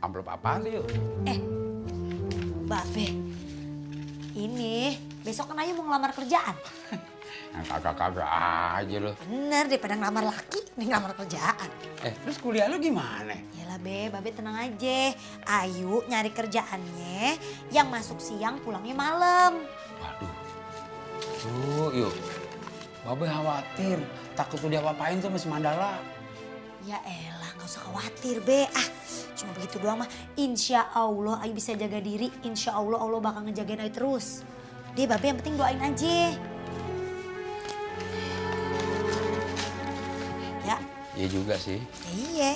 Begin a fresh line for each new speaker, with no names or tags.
amplop apaan tuh yuk?
Babe, ini besok kan Ayu mau ngelamar kerjaan.
Yang kagak-kagak aja lo.
Bener, daripada ngelamar laki, nih ngelamar kerjaan.
Terus kuliah lu gimana?
Yalah Babe tenang aja. Ayu nyari kerjaannya yang masuk siang pulangnya malam.
Waduh. Tuh yuk. Babe khawatir. Takut tuh diapa-apain tuh sama si Mandala.
Ya elah, gak usah khawatir Be. Cuma begitu doang mah. Insya Allah Ayu bisa jaga diri. Insya Allah Allah bakal ngejagain Ayu terus. Deh Babe yang penting doain aja. Ya.
Iya juga sih.
Iya.